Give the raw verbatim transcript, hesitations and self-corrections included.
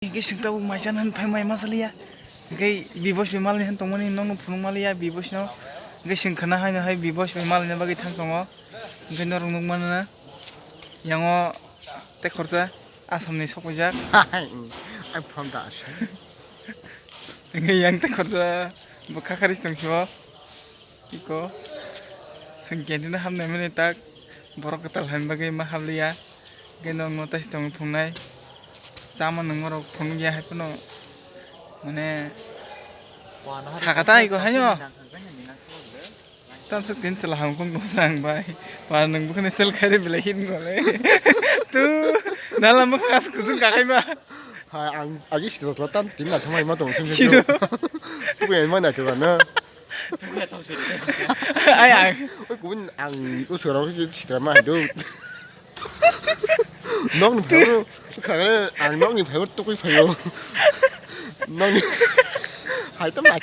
Hingke sing tabuk mai chana hin phai mai ma saliya. Hingke bibos bai malni hin tongmani nokno phunuk maliya bibos no. Hingke sing khana haino hai bibos bai malni bagwi thang tongo. Hingke norok nukmano na. Yango tei khorsa Assam ni sokphaijak. Ang from the Assam. Hingke yang tei khorsa bo khakharis tongsibo. Iko, chwng canteen o hapnai mani tak, borok kwtal haini bagwi ma habliya. Hwnkhe norokno taisi tongwi phunuknai. Chama nungmarok phunukya hai phano, mane, saka ta iko haino. Tamsok tin chwla hamkuk nuksa ang bai. Wa nwng bukhani sel khaire belai hin gole. Tu, nala mukha as kuchuk kakhai ba. Hai, ang agi sida sila tam tin na thamai ma tong sing sing. Sido. Tuku yang mana coba na? Ai, ang. Oi, kubun ang usoro ki sitra ma do. Nok ni phaibo khare ang nok ni phaibo tukui phaio. Nok ni hai tam ma.